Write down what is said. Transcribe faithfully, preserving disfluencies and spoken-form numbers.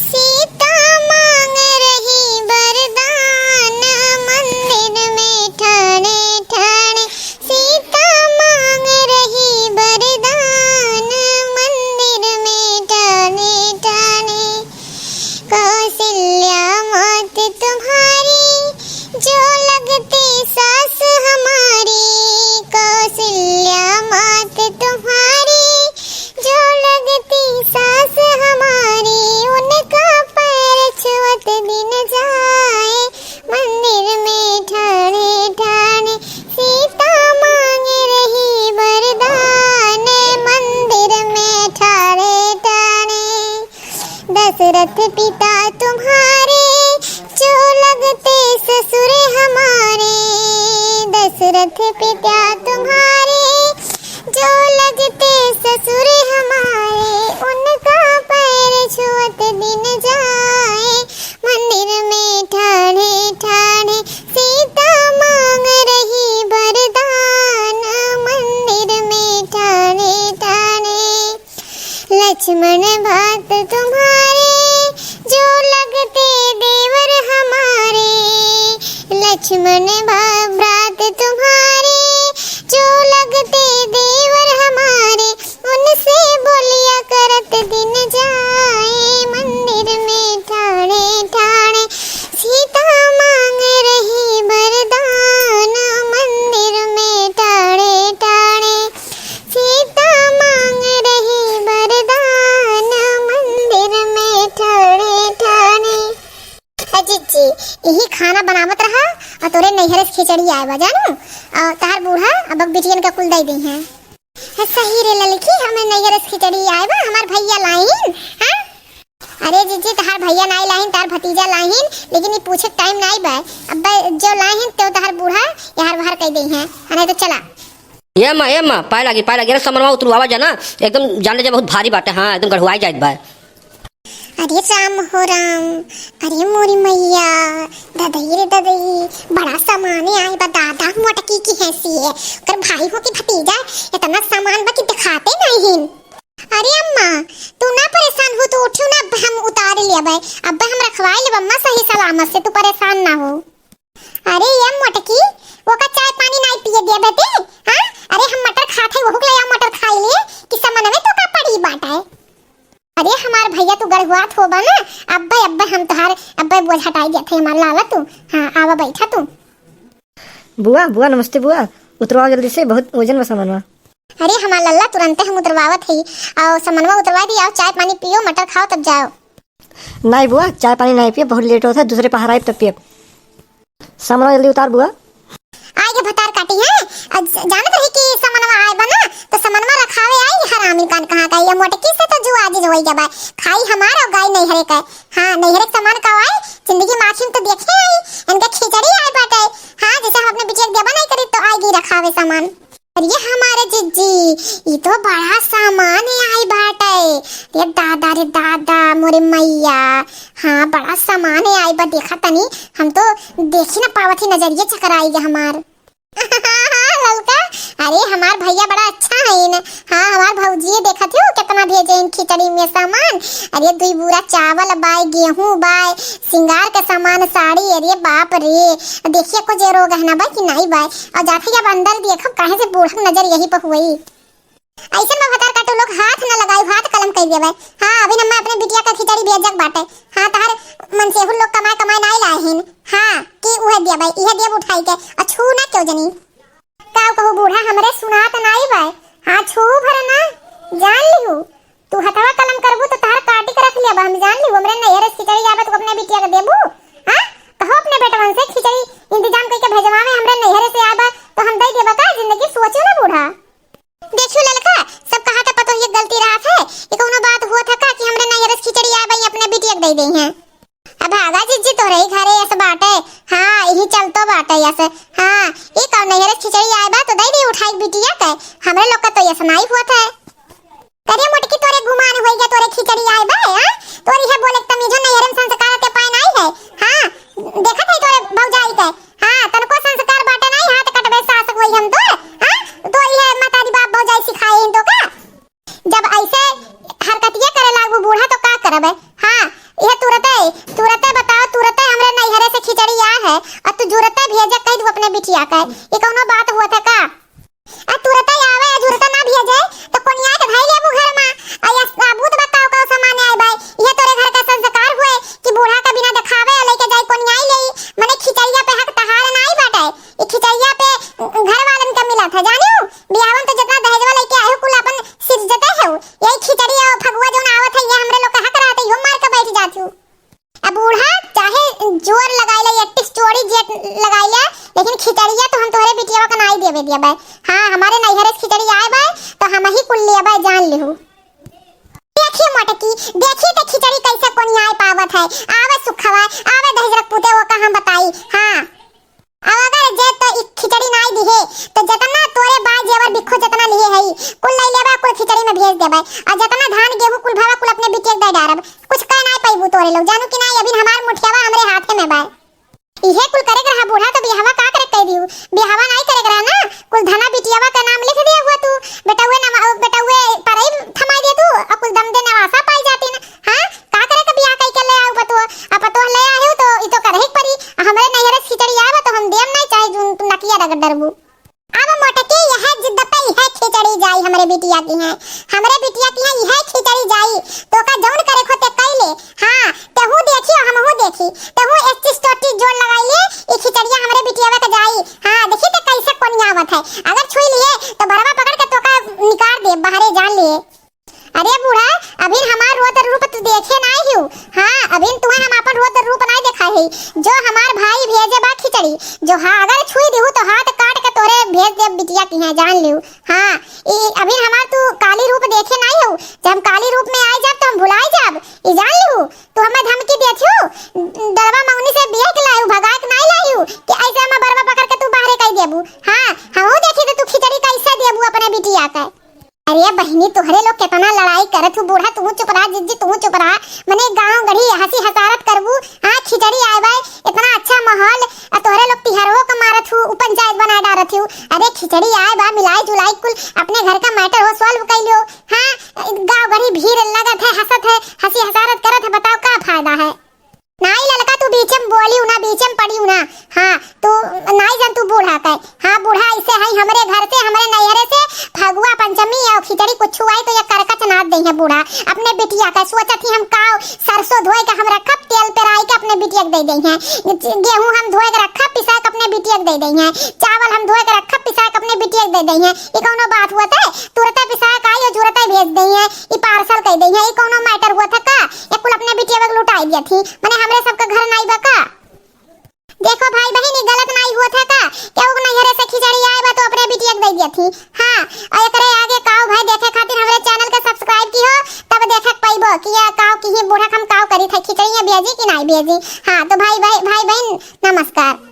सीता मांग रही वरदान मंदिर में ठाणे ठाणे। सीता मांग रही वरदान मंदिर में ठाणे ठाणे। कौशल्या मात तुम्हारी जो लगती सास हमारी। कौशल्या मात तुम्हारी जो लगती सास हमारी, उनका पैर छुअत दिन जाए मंदिर में ठाणे ठाणे। सीता मांग रही वरदान मंदिर में ठाणे ठाणे। दशरथ पिता तुम्हारे जो लगते ससुर हमारे। दशरथ पिता तुम्हारे जो लगते ससुर हमारे, उनका पैर छुअत दिन जाए मंदिर में ठाणे ठाणे। सीता मांग रही वरदान मंदिर में ठाणे ठाणे। लक्ष्मण भ्रात तुम्हारे जो लगते देवर हमारे। लक्ष्मण भ्रा-, भ्रात तुम्हारे जो लगते देवर हमारे, उनसे बोलिया करत दिन जाए मंदिर में ठाणे ठाणे। सीता मांग रही वरदान मंदिर में ठाणे ठाणे। सीता मांग रही वरदान मंदिर में ठाणे ठाणे। ए जिज्जी, इही खाना बनावत रहा और तोरे नैहरे से खिचड़ी आए बा, जानू? और तहार बूढ़ा अब बिटियन का कुल दे दी हैं। ए, सही रे ललकी, हमें नैहरे से खिचड़ी आए बा, हमार भैया लाइन, हाँ? अरे जिज्जी, तहार भैया नाई लाहिन, तहार भतीजा लाहिन, लेकिन ई पूछे के टाइम नाई बा। अब्बे जो लाहिन, तो तहार बूढ़ा यार बाहर कह दे हैं, हाँ, नहीं तो चला। ए माँ, ए माँ, पाए लागी, पाए लागी। अरे समनवा उतरवावा जा ना, एकदम जान ले जा, बहुत भारी बाटे, हाँ, एकदम गढ़ुआई जाइत बा। अरे राम हो राम, अरे मोरी मैया, ददई रे ददई, बड़ा सामान आए बा दादा, मोटकी की हैसी है, ओकर भाई हो कि भतीजा, इतना सामान बा कि दिखाते नहीं। अरे अम्मा, तू ना परेशान हो, तू उठियो ना, अब हम उतार लेबै, अब हम रखवाए लेब अम्मा सही सलामत से, तू परेशान ना हो। अरे ये मोटकी, ओका चाय पानी नाई पिए दिया बेटी, हाँ? अरे हम मटर खात है, वहू के ले आओ मटर खाई लिए, कि समनवे तो का पड़ी बाटे। अरे हमार भैया तू गड़हुआत होबा ना, अब्बे अब्बे हम तोहार अब्बे बोझ हटाई देत है हमार लाला तू, हाँ आवा बैठा तू। बुआ, बुआ, नमस्ते बुआ। उतरवाओ जल्दी से, बहुत वजन बा सामानवा। अरे हमार लल्ला, तुरंते हम उतरवावत हई। आओ सामानवा उतरवा दी, आओ चाय पानी पियो, मटर खाओ तब जाओ। नाई बुआ, चाय पानी नाई पिए, बहुत लेट होत है, दूसरे पहर आइब तब पिए। सामानवा जल्दी उतार बुआ। आइगे भतार काटी है, अ, ज-, जानत रही कि सामानवा आए बा ना, तो सामानवा रखावे आई हरामी कान कहाँ का, ये मोटकी से तो जुआ जिज होई गया बा, खाई हमार और गाई नैहरे का। हाँ, नैहरे के सामान का आई, जिंदगी में आँखी में तो देखे आई, इनके खिचड़ी आए बाटे। हाँ, जैसे हम अपने बिटिया के देबा नहीं करी तो आएगी रखावे सामान। अरे हमारे जिज्जी, ई तो बड़ा सामान आए बाटे। रे दादा, रे दादा, मोरे मैया। हाँ, बड़ा सामान आए बा, देखा तनी, हम तो देखी ना पावत ही, नजरिए चकराई गया हमार। ललका, अरे हमार भैया बड़ा अच्छा हईन। हाँ, हमार भौजिए देखत हो कितना भेजे हईन खिचड़ी में सामान। अरे दुई बोरा चावल बाय, गेहूं बाय, सिंगार के सामान, साड़ी, अरे बाप रे। देखिए को जेरो गहना बाय कि नाई बाय। और जाते ही अब अंदर देखब काहे से बूढ़ा नजर यही पर हुई। ऐसन में भतार काटू लोग हाथ न लगाई, हाथ कलम कर देवे। हाँ, अभी न मैं अपने बिटिया का खिचड़ी भेजक बाटे। हाँ, तहार मनसेहुर लोग कमाए कमाए नाई लाए हिन। हाँ, कि उहे दिया भाई, इहे दिया उठाई के, आ छू ना क्यों जनी। का कहू बूढ़ा, हमरे सुनात नाई बाय। हाँ, छू भर ना, जान लिहू। तू हथवा कलम करबू तो तहार काटी के रख लिया, हम जान लिहू। हमरे नैहरे से खिचड़ी आवे तो अपने बिटिया के देबू। हाँ, कहो अपने बेटवन से खिचड़ी इंतजाम करके भेजवावे, हमरे नैहरे से आवा तो हम दे देबा का, जिंदगी सोचो ना बूढ़ा। देखियो ललका, सब कहा था पतोहिया के गलती रहा है, ये कौनो बात हुआ था का कि हमरे नैहरे से खिचड़ी आए भाई अपने बिटिया के दे दे हैं। अब भागा जिज्जी तोरे ही घरे ऐसे बाटे। हाँ, यही चलतो बाटे ऐसे। हाँ, ये कौन नैहरे से खिचड़ी आए बा तो दे दे उठाई बिटिया के। हमरे लोग का तो ऐसा नहीं हुआ था। करे मोटकी तोरे गुमान होई गया तोरे खिचड़ी आए बा, हाँ? तोरी है बोले तमीजो नैहरे में संस्कार के पाए नहीं है। हाँ, देखत है तोरे भौजाई के। हाँ, तनको संस्कार बाटे नहीं, हाथ कटबे सास होई हम तो, हाँ? तोरी है मतारी बाप भौजाई सिखाए इन तो का? जब ऐसे हरकतिया करे लागू बूढ़ा तो का करबे? हाँ, यह का, ई कौनो बात हुआ था का? आ तुरता आवे, आ जुरता ना भेजे, तो कोनिया के धई लेबू घर मा। आ या साबुत बा काव काव सामान आए बाय, ये तोरे घर का संस्कार हुए कि बूढ़ा का बिना देखावे लेके जाई कोनिया लेई। मने खिचड़िया पे हक तहार नाई बाटे, ई खिचड़िया पे घर वालन का मिला था, जानियो? बियाहन तो जितना दहेजवा लेके आए हो, कुल अपन सिरजते हो। यही खिचड़ी और फगुआ जौन आवत है, ये हमरे लोग का हक रहते, यो मार के बैठ जात हो। अब बूढ़ा चाहे जोर लगाई ले, एक टिक चोरी जेट लगाई ले, लेकिन खिचड़िया तो हम तोहरे बिटियावा का नाई देवे दिया बाय। हाँ, हमारे नैहरे से खिचड़ी आए बाय, तो हम ही कुल लिया बाय, जान लिहू। देखी मोटकी, देखी तो खिचड़ी कैसे कोनियाए पावत है। आवे सुखवा, आवे दहिजरक पूते, वो का हम बताई। हाँ, अब अगर जे तो ई खिचड़ी नाई दिहे, तो जतना तोरे बाय जेवर बिखो जतना लिए हई, कुल लई लेबा, कुल खिचड़ी में भेज देबा। और जतना धान गेहूं कुल भावा, कुल अपने बिटिया के दे डारब। कुछ कह नाई पैबू तोरे लोग, जानू कि नाई, अभी हमार मुठियावा हमरे हाथे में बाय। इहे कुल करे के रहा बूढ़ा, तो बियाहवा का करे कह दियो? बियाहवा नाई करे के रहा ना, कुल धना बिटियावा का नाम लिख दिया हुआ तू। बेटउए नमा-, बेटउए परई थमाई दे तू, और कुल दम दे नवासा पाई जाती ना। हाँ, का करे के बियाह कई के ले आऊ पतोह? आ पतोह ले आए हो तो ई तो करही के परी। आ हमरे नैहरे से खिचड़ी आवा तो हम देम नाई, चाहे जून तू नकिया रगड़ डरबू। अब मोटकी यह जिद पे यह खिचड़ी जाई हमरे बिटिया की है, हमरे बिटिया की है, यह खिचड़ी जाई। तो का जौन करे खोते कई ले। हाँ, तेहू देखी और हमहू देखी, तेहू एक चीज तो चीज जोर लगाई ले, ई खिचड़िया हमरे बिटिया के जाई। हाँ, देखी ते कैसे कोनियावत है, अगर छुई लिए तो भरवा पकड़ के तोका निकाल दे बाहरे, जान लिए। अरे बूढ़ा, अभी हमार रोत रूप तू देखे नाई हिउ। हाँ, अभी तुम्हें हम अपन रोत रूप नाई देखा है। जो हमार भाई भेजे बा खिचड़ी, जो हाँ अगर छुई दिहू तो हाथ काट के तोरे भेज दे बिटिया की है, जान लिहू। हाँ, ई अभी हमार तू काली रूप देखे नाई हिउ। जब हम काली रूप में आई जाब तो हम भुलाई जाब, ई जान लिहू। तू हमें धमकी देत हिउ, डरवा मंगनी से बिया के लायू, भगा के नाई लायू कि ऐसे हमें बरवा पकड़ के तू बाहरे कई देबू। हाँ, हमहू देखी तो तू खिचड़ी कैसे देबू अपने बिटिया के। अरे बहिनी, तोहरे लोग केतना लड़ाई करत हू, बूढ़ा तू चुप रहा, जिज्जी तू चुप रहा। मने गाँव गढ़ी हँसी हसारत करबू। हाँ, खिचड़ी आए बाय, इतना अच्छा माहौल, आ तोहरे लोग तिहरवो का मारत हू, उ पंचायत बना डारत हू। अरे खिचड़ी आए बा, मिलाई जुलाई कुल अपने घर का matter हो solve कर लियो। हाँ, गाँव गढ़ी भीड़ लगत है, हंसत है, हँसी हसारत करत है, बताओ का फायदा है? नाई ललका तू बीचे में बोलियो ना, बीचे में पड़ियो ना। हाँ, तू नाई जान तू बूढ़ा के। हाँ, बूढ़ा ऐसे है, हमरे घर से, हमरे नैहरे से फगुआ पंचमी और खिचड़ी कुछ आई तो ये करकच नाद दे है बूढ़ा। अपने बिटिया का सोचत ही हम काव सरसों धोए के हम रखब, तेल पेराई के अपने बिटिया के दे दे हैं। गेहूं हम धोए के रखब, पिसा के अपने बिटिया के दे दे हैं। चावल हम धोए के रखब, पिसा के अपने बिटिया के दे दे हैं। ये कौनो बात हुआ थे? तुरते पिसा के आई और जुरते भेज दे हैं, ये parcel कर दे हैं। ये कौनो matter हुआ था का? ये कुल अपने बिटिया के लुटाई दिया थी, मने हमरे सबका घर नाई बा का? देखो भाई बहिन, ई गलत नाई होत है का? केहू के नैहरे से खिचड़ी आए बा तो अपने बिटिया के दे दिया थी। हाँ, और एकरे आगे काव भाई देखे खातिर हमरे channel के subscribe किहो, तब देखे के पइबो कि ये काव की ही बूढ़ा हम काव करी थे, खिचड़ी भेजी कि नाई भेजी। हाँ, तो भाई, भाई, भाई बहिन, नमस्कार।